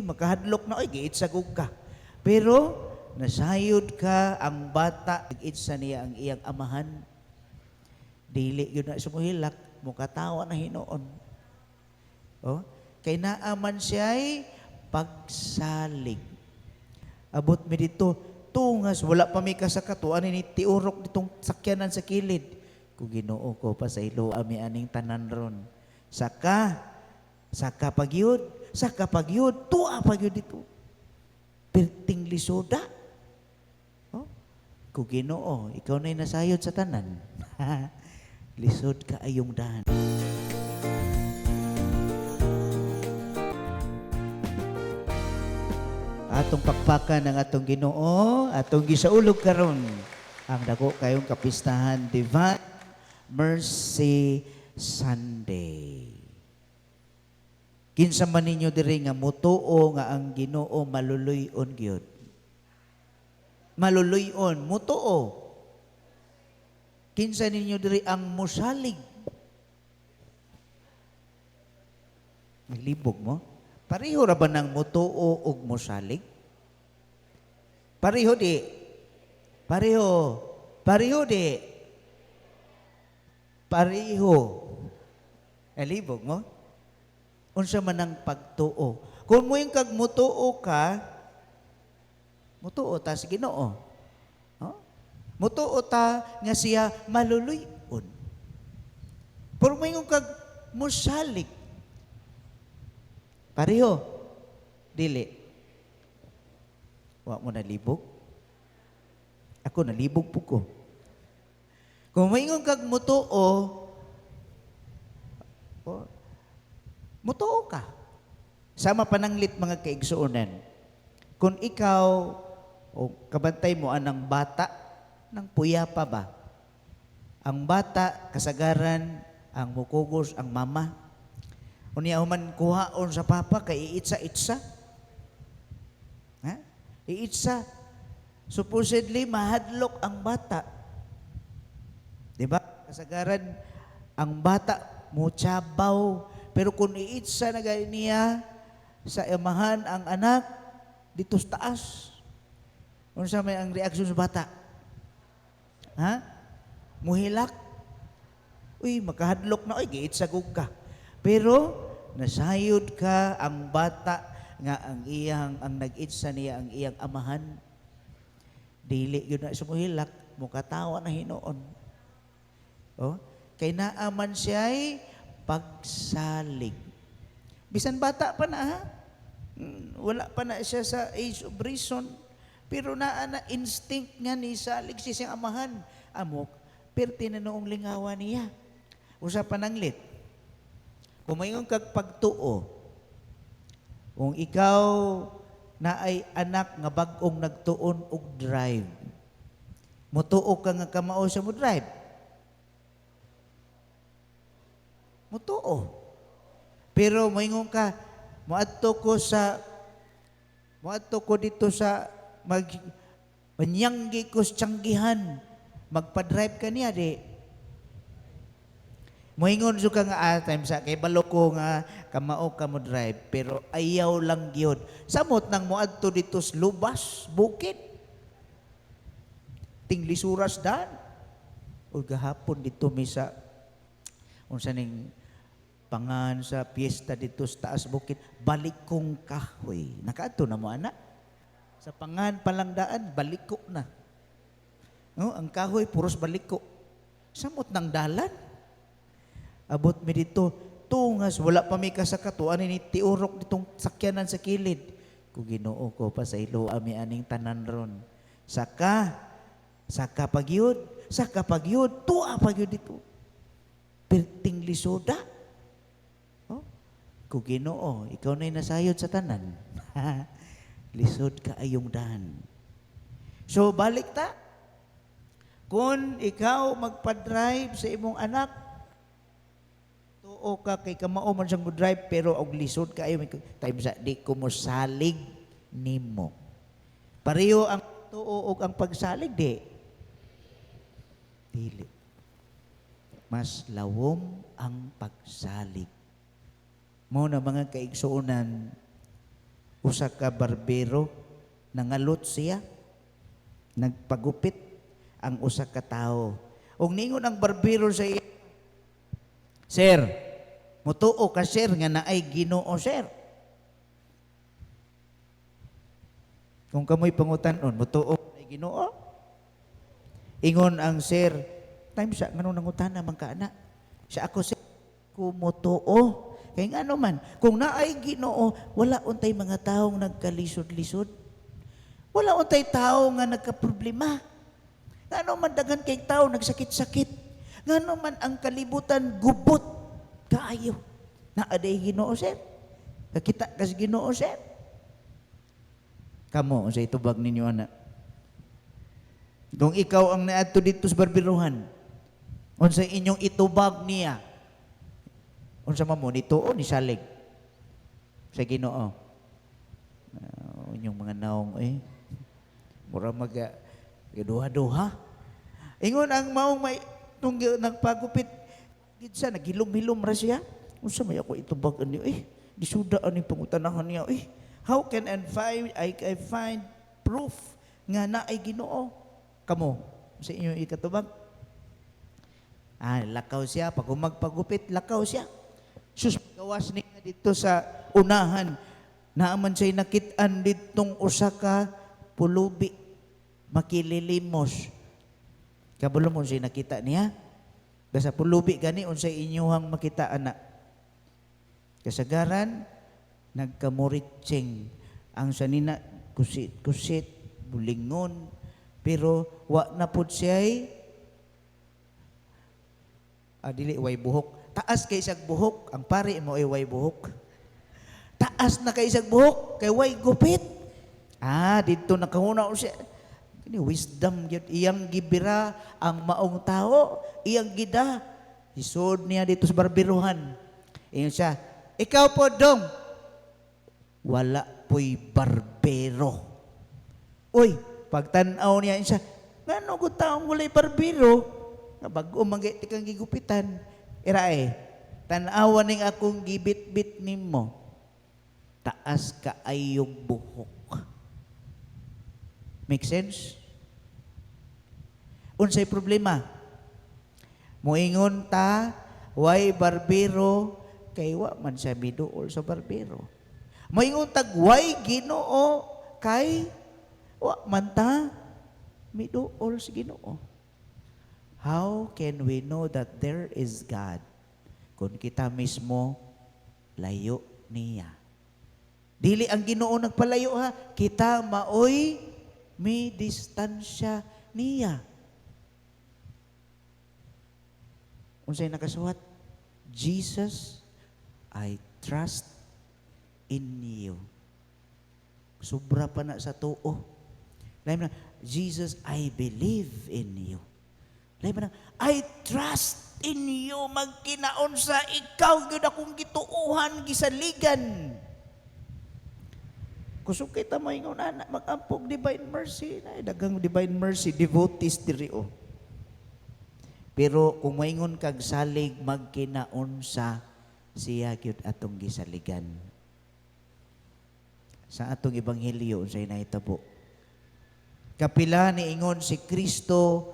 Makahadlok na, oy, giitsagog ka. Pero nasayod ka ang bata, itsa niya ang iyang amahan. Dili yun na sumuhilak, mukatawa na hinuon. Oh, kay naaman siya'y pagsalig. Abot mi dito, tungas, wala pa mi kasakatuan ni tiurok ditong sakyanan sa kilid. Kung Ginoo ko, pasaylo ami aning tanan ron. Saka, saka pagyud, saka pagyud, tuwa pagyud dito. Perting lisoda. Oh? Kung Ginoo, ikaw na'y nasayod sa tanan. Lisod ka ayong dahan. Atong pakpakan ang atong Ginoo, atong gisaulog karon ang dako kayong kapistahan, Divine Mercy Sunday. Kinsa man ninyo diri nga mutuo nga ang Ginoo maluluy-on gyud? Maluluy-on, mutuo. Kinsa ninyo diri ang musalig? Naglibog mo? Pareho ra ba ng mutuo ug musalig? Pareho di. Pareho. Pareho di. Pareho. Nalibog mo? Unsa man ang pagtuo? Kung moing kag mutuo ka, mutuo ta sa Ginoo. Oh? Mutuo ta nga siya maluluy-on. Pero moingon kag musalig. Pareho. Dili. Wa mo nalibog? Ako nalibog po ko. Kung moingon kag mutuo, oh, mutuo ka. Sama pananglit, mga kaigsuonan. Kung ikaw o kabantay mo anang bata, nang puya pa ba? Ang bata, kasagaran, ang mukugos, ang mama. Unya human kuhaon sa papa, kay iitsa-itsa. Ha? Iitsa. Supposedly, mahadlok ang bata. Di ba? Kasagaran, ang bata, muchabaw. Pero kung iitsa na gani niya sa amahan ang anak, dito sa taas. Unsa may ang reaksyon sa bata? Ha? Muhilak? Uy, makahadlok na, uy, giitsagog ka. Pero nasayod ka ang bata nga ang iyang ang nag-itsa niya ang iyang amahan. Dili yun na sumuhilak, mukatawa na hinuon. Oh, kay naaman siya'y pagsalig. Bisan bata pa na ha? Wala pa na siya sa age of reason. Pero naa na instinct nga ni salig siya siyang amahan. Amok, perti na noong lingawa niya. Usa pananglit. Kung mayon kag pagtuo, kung ikaw na ay anak nga bag-ong nagtuon og drive, mutuo ka nga kamao sa mo drive. Mutuo. Pero moingon ka, moadto ko dito sa mag manyanggi ko sa tiyanggihan, magpa-drive ka niya di. Moingon jud ka nga time sa kay balo ko nga kamao ka mo drive, pero ayaw lang gyud. Samot nang moadto dito sa lubas, bukid. Tinglisuras dan. O gahapon dito mi sa unsa ning pangan sa piyesta dito sa taas bukid, balikong kahoy. Nakaadto na mo ana. Sa pangan palang daan, baliko na. No, ang kahoy puros baliko. Samot ng dalan. Abot mi dito, tungas, wala pa mi kasakatuan ni tiurok ditong sakyanan sa kilid. Kung Ginoo ko, pasaylo ami aning tanan ron. Saka, saka pagyud, saka pagyud, tuwa pagyud dito. Perting lisoda. Oh? Kung Ginoo, ikaw na'y nasayod sa tanan. Lisod ka ayong dahan. So, balik ta. Kung ikaw magpa-drive sa imong anak, tuo ka kay kamao man siyang mo-drive, pero og lisod kaayo, time sa di ko mosalig nimo. Pareho ang tuo og ang pagsalig di. Dili. Mas lawom ang pagsalig. Mo na, mga kaigsuonan, Usa ka barbero, nangalot siya, nagpagupit ang usa ka tawo. Ug ningon ang barbero sa iya, "Sir, mutuo ka, sir, nga naay Ginoo, sir?" Kung kamoy pangutan-on, mutuo naay Ginoo? Ingon ang sir, time siya, nganong nangutana man ka ana? Siya ako, sir, kumutuo. Kay ngano man, kung naay Ginoo, wala untay mga taong nagkalisod-lisod. Wala untay tao nga nagkaproblema. Ngano man daghan kay tao nagsakit-sakit. Ngano man ang kalibutan gubot kaayo. Naa diay Ginoo, sir? Kakita kas Ginoo, sir? Kamo, unsay tubag ninyo ana? Kung ikaw ang naadto dito sa barbiruhan, unsay inyong itubag niya? Unsa man mo nituo, ni salig sa Ginoo? Inyong mga naong eh. Mura maga duha-duha. Ingon ang maong may tung nagpagupit gid siya, naghilom-hilom ra siya. Unsa may ako itubag ani eh? Gisuda ani pangutanahan niya eh. How can I find proof nga naay Ginoo? Kamo, sa inyo ikatubag? Ah, lakaw siya. Pag magpagupit, lakaw siya. Sus, gawas niya dito sa unahan. Naaman siya'y nakit-an ditong usa ka pulubi. Makililimos. Kabalo mo siya nakita niya? Basta pulubi gani, unsay inyuhang makita ana? Kasagaran, nagkamuritsing. Ang sanina, kusit-kusit, bulingon, pero wa na pud siya'y dili way buhok. Taas kay isang buhok, ang pare mo ay way buhok. Taas na kay isang buhok, kay way gupit. Ah, dito nakahuna siya. Kini wisdom gyud iyang gibira ang maong tao, iyang gida. Isod niya dito sa barbiruhan. Ingon siya, "Ikaw po dong, wala po'y barbero." Uy, pagtanaw niya siya, ngano ko taong walay barbero? Nga bag-o man gay kang gigupitan. Ira eh, tan-awa ning akong gibit-bit nimo. Taas kaayong buhok. Make sense? Unsay problema? Moingon ta, way barbero, kay wa man siya miduol sa barbero. Moingon tag way Ginoo, kay wa man ta miduol sa Ginoo. How can we know that there is God kung kita mismo layo niya? Dili ang Ginoo nagpalayo ha, kita maoy mi distansya niya. Unsay nakasuwat? "Jesus, I trust in you." Sobra pa na sa tuo. Lain na, "Jesus, I believe in you." Lain na, "I trust in you." Magkinaon sa ikaw, gyud akong gituuhan, gisaligan. Kusog kita moingon ana, mag-ampog Divine Mercy. Na, daghang Divine Mercy, devotees diri oh. Pero kung moingon kag salig, magkinaon sa siya gyud atong gisaligan. Sa atong ebanghelyo, unsay nahitabo? Kapila niingon si Kristo,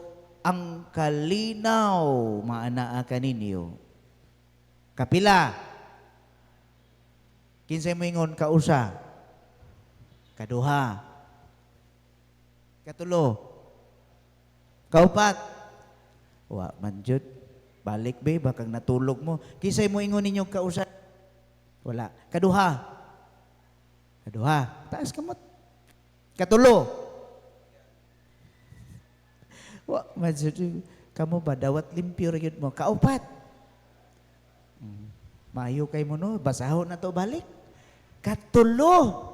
"Ang kalinaw maanaa kaninyo"? Kapila? Kinsay moingon kausa? Kaduha? Katulo? Kaupat? Wa man jud. Balik be, bakang natulog mo. Kinsay moingon ninyo kausa? Wala. Kaduha? Kaduha. Taas kamot. Katulo? Wa man jud. Kamo ba dawat limpyo ra gyud mo? Kaupat? Maayo kay mo no, basahon na to balik. Katulo.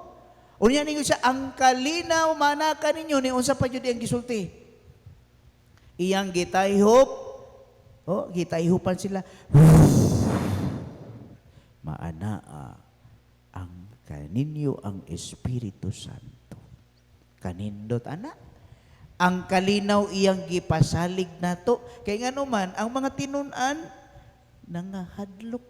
Unya ninyo siya, "Ang kalinaw manaka ninyo," ni unsa pa jud iyang gisulti? Iyang gitayhop. Oh, gitayhopan sila. Maanaa ang kaninyo ang Espiritu Santo. Kanindot ana. Ang kalinaw iyang gipasalig nato. Kay ngano man ang mga tinun-an nangahadlok.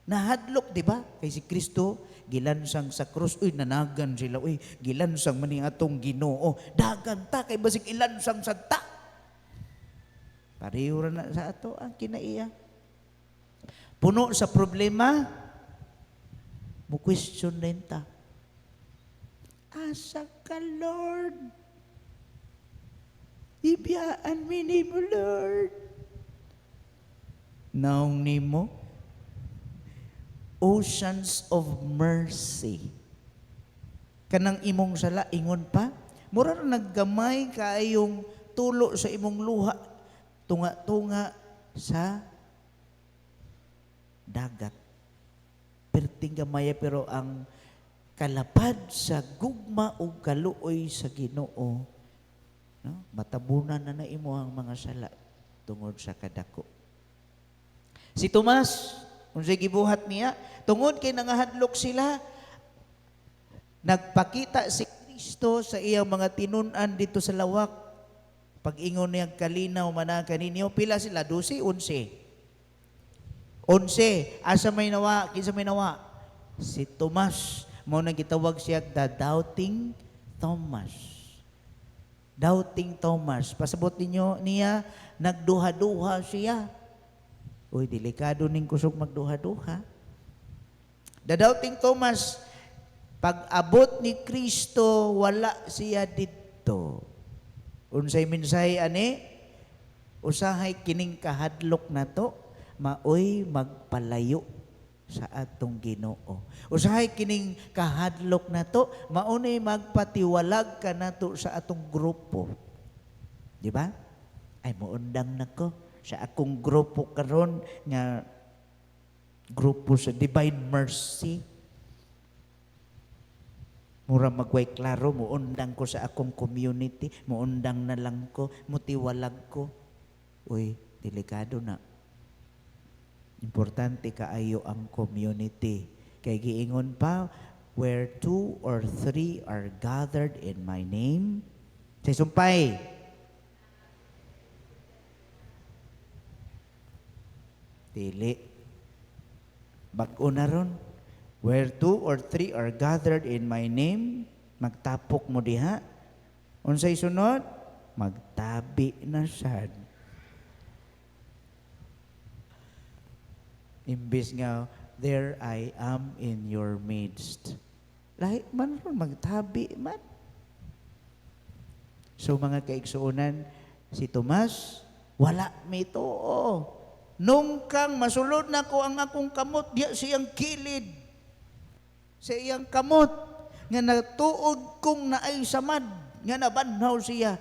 Nahadlok, di ba? Kay si Kristo, gilansang sa krus. Uy, nanagan sila. Uy, gilansang man ni atong Ginoo. Dagan ta, kay basig ilansang sa ta. Pareho ra na sa ato ang kinaiya. Puno sa problema, mo question din ta. Asa ka, Lord? Ibiyaan mi nimo, Lord. Naong nimo, oceans of mercy. Kanang imong sala, ingon pa, mura ra naggamay kaayong tulo sa imong luha, tunga-tunga sa dagat. Perting gamaya, pero ang kalapad sa gugma ug kaluoy sa Ginoo, no? Matabunan na na imo ang mga sala tungod sa kadako. Si Tomas, unsay gibuhat niya? Tungod kay nangahadlok sila, nagpakita si Kristo sa iyang mga tinun-an dito sa lawak. Pag-ingon niya, "Kalinaw man kaninyo." Pila sila? 12, 11. 11. Asa may nawa? Kinsa may nawa? Si Tomas. Mao na gitawag siya the Doubting Thomas. Doubting Thomas. Pasabot ninyo niya, nagduha-duha siya. Uy, delikado ning kusog magduha-duha. The Doubting Thomas, pag abot ni Kristo, wala siya didto. Unsay mensahe ani? Usahay kining kahadlok nato, maoy magpalayo sa atong Ginoo. Usahay kining kahadlok nato, maunay magpatiwalag ka nato sa atong grupo. Di ba? "Ay, muundang nako sa akong grupo karon nga grupo sa Divine Mercy." Mura magway klaro, "Muundang ko sa akong community, muundang na lang ko, mutiwalag ko." Uy, delikado na. Importante kaayo ang community. Kay giingon pa, "Where two or three are gathered in my name." Say sumpay. Dili. Bag-o na ron. "Where two or three are gathered in my name," magtapok mo diha. Unsay sunod? Magtabi na sad. Imbis nga, "There I am in your midst." Lahi man ron, magtabi man. So mga kaigsuonan, si Tomas, wala mituo. Nung kang masulod na ko ang akong kamot, diya siyang kilid. Sa iyang kamot, nga natuod kong naay samad, nga nabanhaw siya.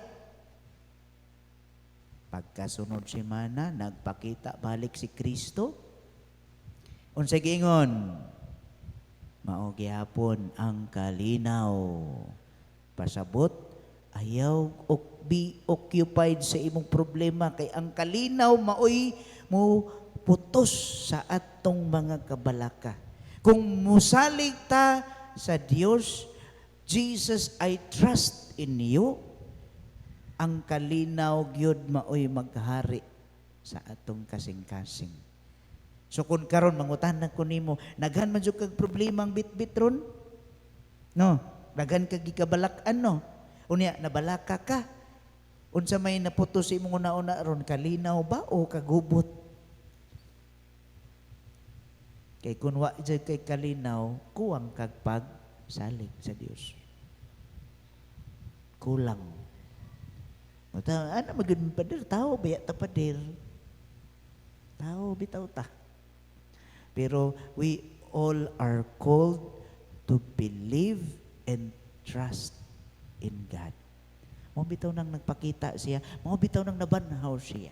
Pagkasunod si Mana, nagpakita balik si Kristo. Unsay giingon? Mao gihapon ang kalinaw. Pasabot, ayaw be occupied sa imong problema kay ang kalinaw maoy mo putos sa atong mga kabalaka. Kung musalig ta sa Dios, "Jesus, I trust in you," ang kalinaw gyud maoy maghari sa atong kasing-kasing. So kung karon mangutana ko nimo, naghan man jud kag problema ang bitbit ron? No, daghan kag gikabalak-an, no. Unya nabalaka ka. Unsa may naputos sa imong una-una ron, kalinaw ba o kagubot? Kay kun wa jud kay kalinaw, kuwang kag pagsalig sa Dios. Kulang. Mata, ana magud pader, tao baya ta pader. Tao bitaw ta. Pero we all are called to believe and trust in God. Mao bitaw nang nagpakita siya, mao bitaw nang nabanhaw siya.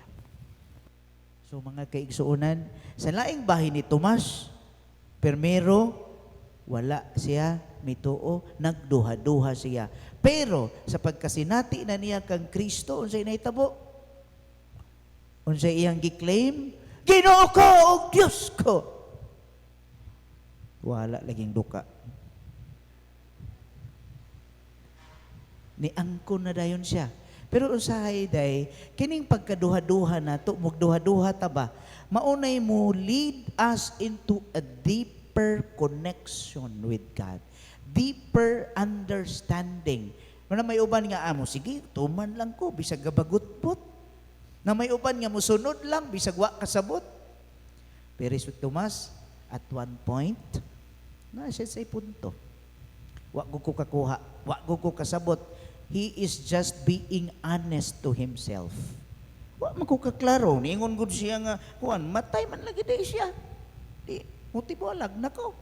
So mga kaigsuonan, sa laing bahin ni Tomas, permero, wala siya mituo, nagduha-duha siya. Pero sa pagkasinati na niya kang Kristo, unsay nahitabo? Unsay iyang gi-claim? "Ginoo ko ug Dios ko." Wala laging duka. Niangkon na dayon siya. Pero usahay day, kining pagkaduha-duha nato, mugduha-duha ta ba? Maunay mo lead us into a deeper connection with God. Deeper understanding. Muna may uban nga amo, sige, tuman lang ko, bisag gabagutpot. Na may uban nga musunod lang, bisag wa kasabot. Pero si Tomas, at one point, na siya sa punto. Wa ko kakuha, wa ko kasabot. He is just being honest to himself. Wa man ko kaklaro, niingon gud siya nga, kuan, matay man lagi day siya. Di, mutibualag nako.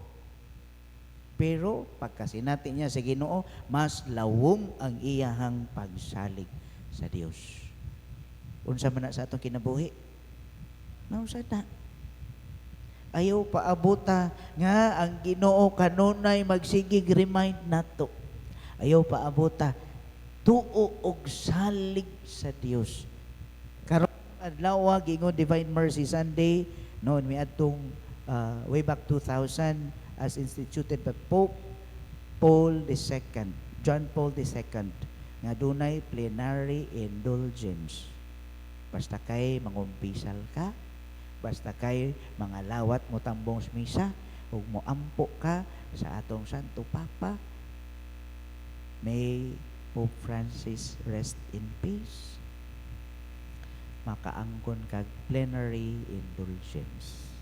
Pero pagkasinati niya sa Ginoo, mas lawom ang iyahang pagsalig sa Dios. Unsa man na sa atong kinabuhi? Nausa na. Ayaw paabuta nga ang Ginoo kanunay magsigig remind nato. Ayaw paabuta, tuo og salig sa Dios. Karon adlaw, giingon Divine Mercy Sunday, no, mi adtong way back 2000 as instituted by Pope Paul II, John Paul II, nga dunay plenary indulgence. Basta kay mangumpisal ka, basta kay mga lawat mo tambong sa misa, ug mo ampo ka sa atong Santo Papa. May Pope Francis rest in peace. Makaangkon kag plenary indulgence.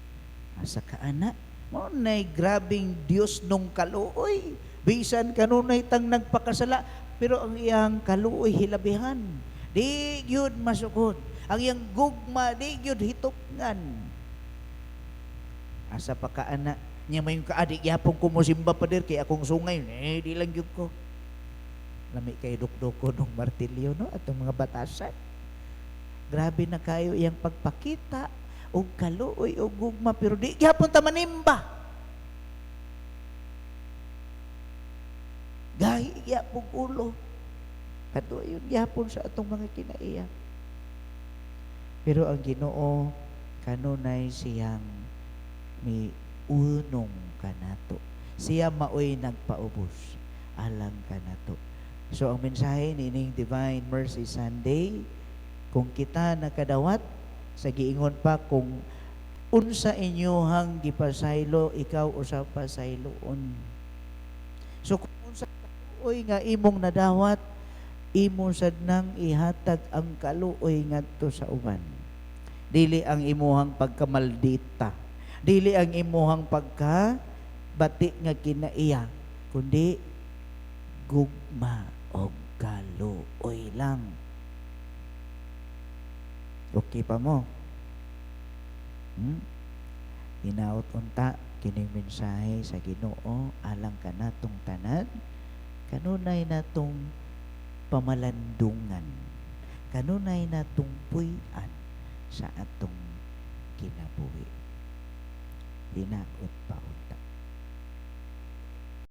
Asa ka ana? Mao nay grabing Dios nung kaluoy. Bisan kanunay tang nagpakasala, pero ang iyang kaluoy hilabihan. Di gyud masukod. Ang iyang gugma di gyud hitupngan. Asa pa ka ana? Nya may kaadi gyapon ko mosimba, pader, kay akong sungay. Eh, di lang gyud ko. Lami kay dukdoko nung martilyo, no, atong mga batasan. Grabe na kayo iyang pagpakita og kaluoy og gugma, pero di gyapon ta manimba. Gahi gyapon ulo. Kaduayon gyapon sa atong mga kinaiya. Pero ang Ginoo kanunay siyang miunong kanato. Siya maoy nagpaubos alang kanato. So ang mensahe niining Divine Mercy Sunday, kung kita nakadawat sa giingon pa kung unsa inyohang gipasaylo, ikaw usa pasayloon. So kung unsa kaluoy nga imong nadawat, imo sad nang ihatag ang kaluoy ngadto sa uban. Dili ang imuhang pagkamaldita, dili ang imuhang pagka bati nga kinaiya, kundi gugma og kaluoy lang. Okay pa mo? Hinaot unta kining mensahe sa Ginoo alang kanatong tanan, kanunay natong pamalandungan, kanunay natong puy-an sa atong kinabuhi. Hinaot pa.